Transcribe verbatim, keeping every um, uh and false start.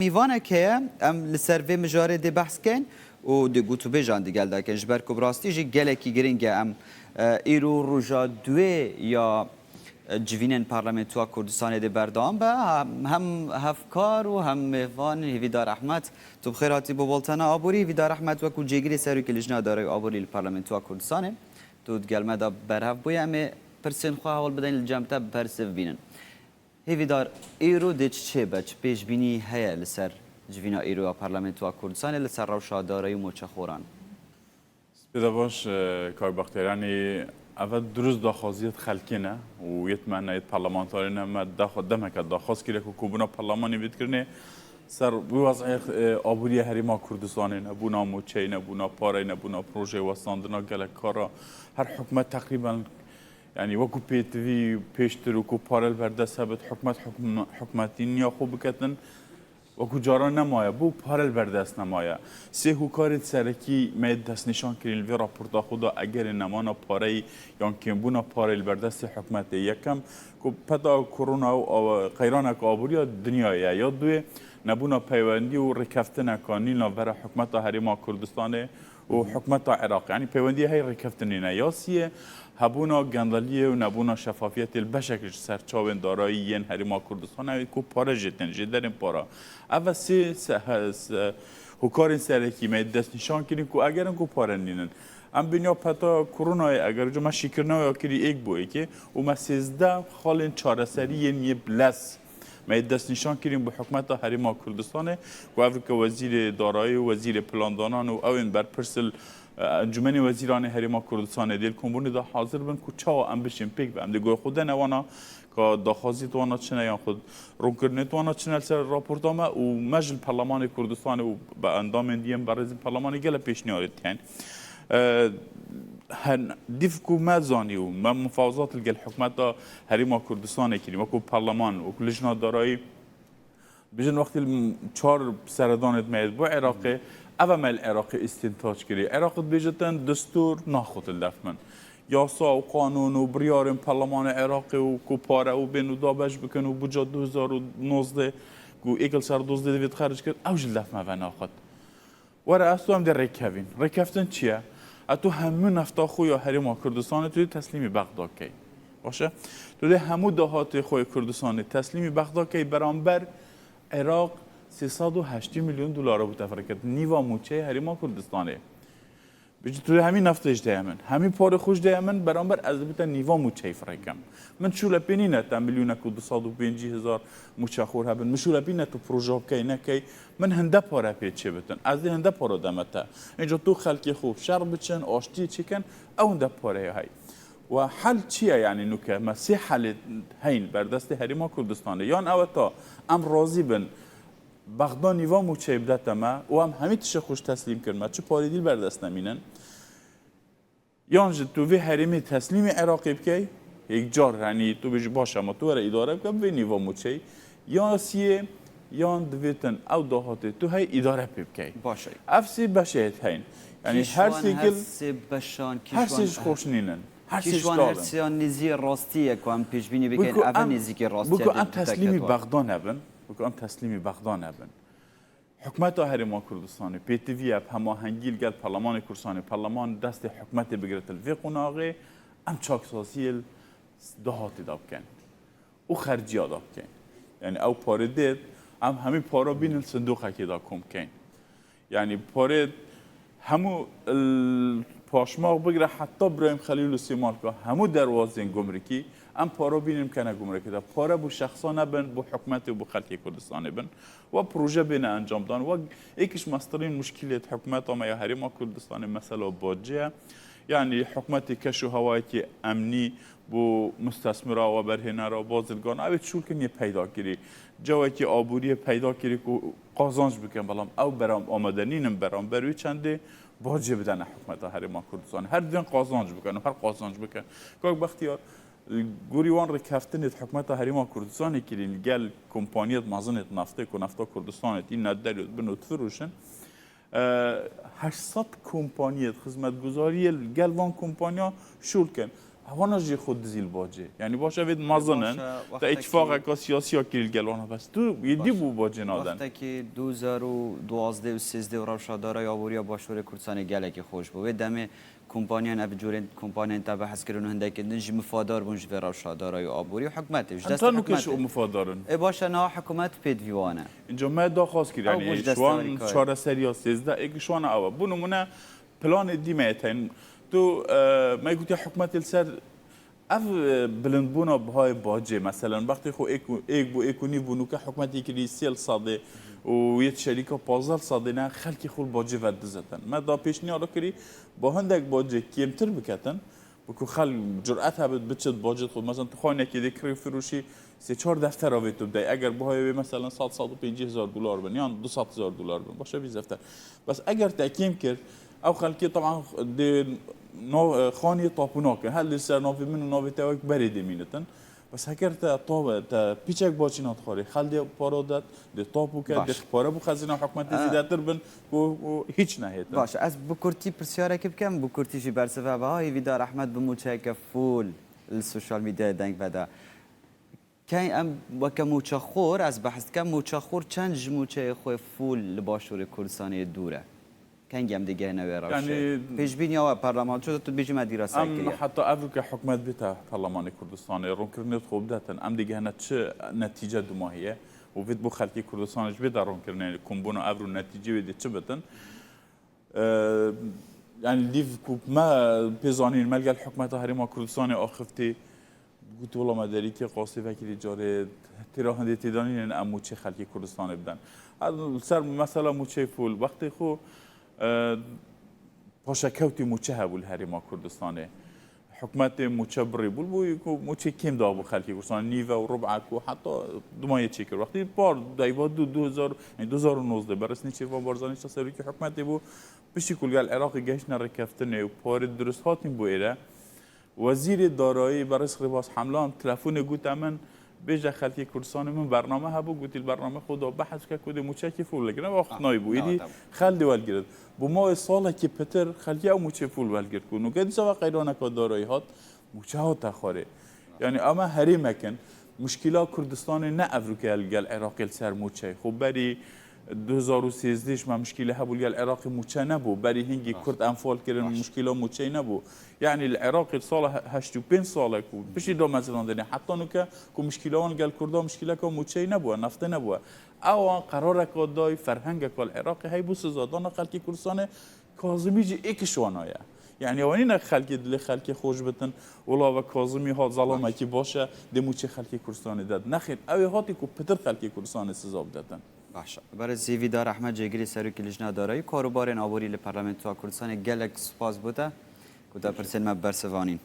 Mîvanek heye, em li ser vê mijarê dê behs kein û dê gotûbêjan digel de kein, ji ber ku bi rastî jî gelekî giring e. Em, e, îro roja duê ya, e, civînên Parlamentoya Kurdistanê dê berdewam be. Hem, hem hevkar û hem mêvan Hêvîdar Ehmed, tu bi xêr hatî bo boltena aborî. Hêvîdar Ehmed wekû cêgirê serokê Lijna Darayî û Aborî li Parlamentoya Kurdistanê, tu digel me de berhev bûye. Em ê pirsên xwe hewl bidein, li cem te bersiv bînin. Hêvîdar, îro dê çi çêbe, çi pêşbînî heye li ser civîna îro ya Parlamentoya Kurdistanê, li ser rewşa darayî û moçexoran? Spêda baş, e, kak Baxtiyar, yanî eve dirust daxwaziyet xelkê ne û yet me ne, yet parlamentarê ne, me daxwa-, demeke daxwaz kiriye ku kobûna parlemanê bê dikirinê ser wê wez'ê, e, aborî ya Herêma Kurdistanê, nebûna moçeyê, nebûna pareyê, nebûna projeyê, westandina gelek kara. Her hikûmet teqrîben, yanî wekû pêtivî pêştir û ku pare li ber dest hebit, hikûmet hikûm-, hikûmetî niya xwe biketin, wekû caran nemaye, bû pare li ber dest nemaye. Sê hokarên serekî me yê destnîşan kirîn li vê raporta xwe de, egerê nemana pareyî yan kêmbûna pareyî li ber destê hikûmetê. Yekem, ku peta korona û aw-, qeyraneka aborî ya dinyayê ye. Ya duyê, nebûna peywendî û rêkeftineka nî navbera hikûmeta Herêma Kurdistanê û hikûmeta Iraqê. Yanî peywendiyê hey rêkeftinê ne. Ya siyê, hebûna gendeliyê û nebûna şefafiyetê li beşek ji ser çavên darayî yên Herêma Kurdistanê, ku pare jê tên, jê derên para. Ev e sê se-, he-, se-, hokarên serekî me destnîşan kirin ku egerin ku pare nînin. Em bêhna peta koronayê, eger uca me şîkirina ya kirî êk bo êkê û me sêzdeh xalên çareserî yên yê bi lez me yê destnîşan kirîn bi hikûmeta Herêma Kurdistanê, ku ev ke wezîrê darayî û wezîrê plandanan û ew ên berpirs li, e, Encûmenê Wezîranê Herêma Kurdistanê dê li kombûnê de hazir bin ku çawa em bişên pêk ve. Em dê guhê xwe dene wana ka daxwaziyê wana çi ne yan xwe ronkirinê wana çi ne li ser raporta me û me ji li Perlemanê Kurdistanê û bi endamên diyên berêzên Perlemanê gelek pêşniyarê tên. E, her dîv ku me zanî û me mufawazat li gel hikûmeta Herêma Kurdistanê kirî, wekû Perleman, wekû Lijna Darayî, bijin wextî li çar seredanê me yê bo Iraqê, ev e me li Iraqê îstîntac kirî. Iraq dibêje ten destûr naxwit li def min. Yasa û qanûn û biryarên Perlemanê Iraqê û ku pare û bên û dabeş bikin û buca du hezar û nozdeh ku êk li ser dozdeh divê dixerc kir, ew ji li def me venaxwit. Were, ez tu em dê rêkevîn. Rêkeftin çi ye? Ez tu hemû nefta xwe ya Herêma Kurdistanê tu dê teslîmî Bexda key. Baş e? Tu dê hemû dahatê xwe yê Kurdistanê teslîmî Bexda key, beramber Iraq sê sed û heştê milyon dolara bû tefrek kirin. Nîva mûçeyê Herêma Kurdistanê. Bijî tu hemî nefta ji deye min, hemî parê xwe ji deye min, beramber ez dibite nîva mûçeyê firekim. Min şûle pê nîne te milyonek û du sed û pêncî hezar mûçexor hebin. Min şûle pê nîne tu proje bikey nekey. Min hinde pare pê çê bitin. Ez dê hinde pare deme te. Înca tu xelkê xwe şer biçin, aştiyê çêkin, ew hinde pareyê hey. We hel çi ye, yanî nûke? Me sê helê heyn berdestê Herêma Kurdistanê. Yan ew e ta em razî bin, Bexda nîva mûçeyê bidete me û em hemî tiştê xwe ji teslîm kirin me. Çi parê dî li ber dest nemînin. Yan jî tu vê herêmê teslîmî Iraqê bikey, yekcar, yanî tu bêjî baş e, ma tu were îdare bike, bi vê nîva mûçeyê. Ya siyê, yan divêtin ew dahatê tu hey îdare pê bikey. Baş e. Ev sê beşê heyt heyn. Yanî her sê gil, sê beşan, her sê ji xweş nînin. Her sê ji wan her sêyan nêzî rastî ye ku em pêşbînî bikin, ev e nêzîkî rastî ye. Bûku em teslîmî Bexda nebin. Weke em teslîmî Bexda nebin. Hikûmeta Herêma Kurdistanê pêtivî ye bi hemahengî li gel Perlemanê Kurdistanê, Perleman destê hikûmetê bigirite li vê qonaxê, em çaksaziyê li dahatê de bikin û xerciya de bikin. Yanî ew parê dê, em hemî para bînin li sindoqekê de kom bikeyn. Yanî parê hemû, l-, paşmax bigire heta Birahîm Xelîl û Sêmalka, hemû derwazên gumrikî, em para bînin bikene gumrikê de. Pare bo şexsa nebin, bo hikûmetê û bo xelkê Kurdistanê bin. We proje bêne encamdan. We êk ji mestirîn muşkîlêt hikûmeta me ya Herêma Kurdistanê mesela bacê ye. Yanî hikûmetê keş û hewayekî emnî bo mustesmira we berhênera bazirgan, ew ê çûl kin yê peyda kirî. Cewekî aboriyê peyda kirî ku qazanc bikin, belam ew beram-, amade nînin beramber wî çendê bacê bidene hikûmeta Herêma Kurdistanê. Her divên qazanc bikin û her qazanc bikin. Kak Bextiyar, li gorî wan rêkeftinêt hikûmeta Herêma Kurdistanê kirîn li gel kompaniyêt mezinêt neftê ku nefta Kurdistanê tîne derê dibin û difiroşin, e, heşt sed kompaniyêt, xizmetguzariyê li gel van kompaniya şûl kin. Hevana jî xwe dizî li bacê. Yanî baş e vê mezin in. Te îtîfaqeka siyasî ya kirî li gel wana bes. Tu yê dî bû bacê naden. Wextekî du hezar û duwazdeh û sêzdeh û rewşa darayî aboriya Başûrê Kurdistanê gelekî xweş bû. Wê demê kompaniyên ev curên kompaniyên te behs kirin û hindekî din jî mifadar bûn ji vê rewşa darayî û aborî û hikûmetê. Ji destê hikûmetê. Hemû kêş û mifadar in. Ê baş e niha hikûmet pêdivî wan e. Înca me daxwaz kir, yanî ji wan çareseriya sêzdeh êk ji wan ew e. Bo nimûne, planê dî me ye teyn. Tu, e, me gotiye hikûmetê li ser ev, e, bilindbûna bihayê bacê, meselen, wextê xwe êk û, êk bû, êk û nîv bû, nûke hikûmetê kirî sê li sedê û yê şerîka pazdeh li sedê ne, xelkê xwe li bacê ve dizetin. Me da pêşniyar kirî, ba hindek bacê kêmtir biketin, bi ku xelk curet hebit, biçit bacê xwe. Mesela, tu xaniyekê dê kirê firoşî, sê çar deftera vê tu bidey. Eger bihayê wê, mesela, sed, sed û pêncî hezar dolar bin, yan du sed hezar dolar bin, başe vî defter. Bes eger te kêm kir, ew xelkê, teban, dê no-, e, xaniyê tapu nakin. Hel li ser navê min û navê te wek berê dê mînitin. Bes heker te tabe, te pîçek baçîna dixwarê, xel dê para det, dê tapu ke, dê pare bû xezîna hikûmetê zêdetir bin, ku, ku hîç nehêtin. Baş, ez bi kurtî pirsyarek bikim, bi kurtî jî bersiva biha, Hêvîdar Ehmed bi mûçeyeke fûl li sosyal medyayê deng veda. Key em weke mûçexwar, ez behs dikim, mûçexwar çend ji mûçeyê xwe fûl li Başûrê Kurdistanê dûr e? Kengî em digihine wê rewşê? Yanî pêşbîniya we, perlemanço de tu dibêjî me dîrasa kiriye. Em heta evroke hikûmet bête Perlemanê Kurdistanê, rûnkirinê xwe bidetin. Em digihine çi netîce dumahî ye û vê bo xelkê Kurdistanê ji bê de rûnkirinê kombûna evro netîcê wê dê çi bitin? Eee, yanî, dîv ku me pê zanîn, me li gel hikûmeta Herêma Kurdistanê axiftî, got, wela me derîtî qasî vekirî carê têra hindê têdanînên em mûçê xelkê Kurdistanê bidin. Li ser mesela mûçeyê fûl, wextê xwe, eee, paşekewtî mûçe hebû li Herêma Kurdistanê. Hikûmetê mûçe birî bû, bû ku mûçê kêm dabû xelkê Kurdistanê, nîve û rub'a ku heta duma yê çêkir. Wextî par dayba du, du hezar, yanî du hezar û nozdeh, berêz Nêçîrvan Barzanî şa serokê hikûmetê bû, piştî ku li gel Iraqê gehiştine rêkeftinê û parê dirust hatin bo êre, Wezîrê Darayî, berêz Rêbaz Hemlan, telefonê gote min, bêje xelkê Kurdistanê, min bername hebû, gotî li bername xwe da behs ke ku dê mûçekî fûl vegirin, ev wextnayî bû. Êdî xel dê welgirin. Bi mawê salekî pitir xelkê ew mûçê fûl welgirt ku nûke dîsa ve qeyraneka darayî hat, mûçe hate xwarê. Yanî em herêmek in. Muşkîla Kurdistanê ne evroke li gel Iraqê li ser mûçeyê. Xwe berî du hezar û sêzdeh ji me muşkîle hebû li gel Iraqê mûçe nebû. Berî hingî Kurd enfal kirin, muşkîla mûçeyê nebû. Yanî li Iraqê sala he-, heşt û pênc sal e ku piştî damezilandinê heta nûke ku muşkîla wan li gel Kurda muşkîleka mûçeyê nebûye, neftê nebûye. Ewan qerareka dayî, ferhengeka li Iraqê heybû sizadana xelkê Kurdistanê, Kazimî jî êk ji wana ye. Yanî ew nîne xelkê dilê xelkê xweş bitin, wela ve Kazimî hat zelamekî baş e, dê mûçê xelkê Kurdistanê det. Nexêr, ew ê hatî ku pitir xelkê Kurdistanê siza bidetin. Baş e. Berêz Hêvîdar Ehmed, Cêgirê Serokê Lijna Darayî, Karûbarên Aborî li Parlamentoya Kurdistanê, gelek spas bo te ku te pirsên me bi bersiv anîn.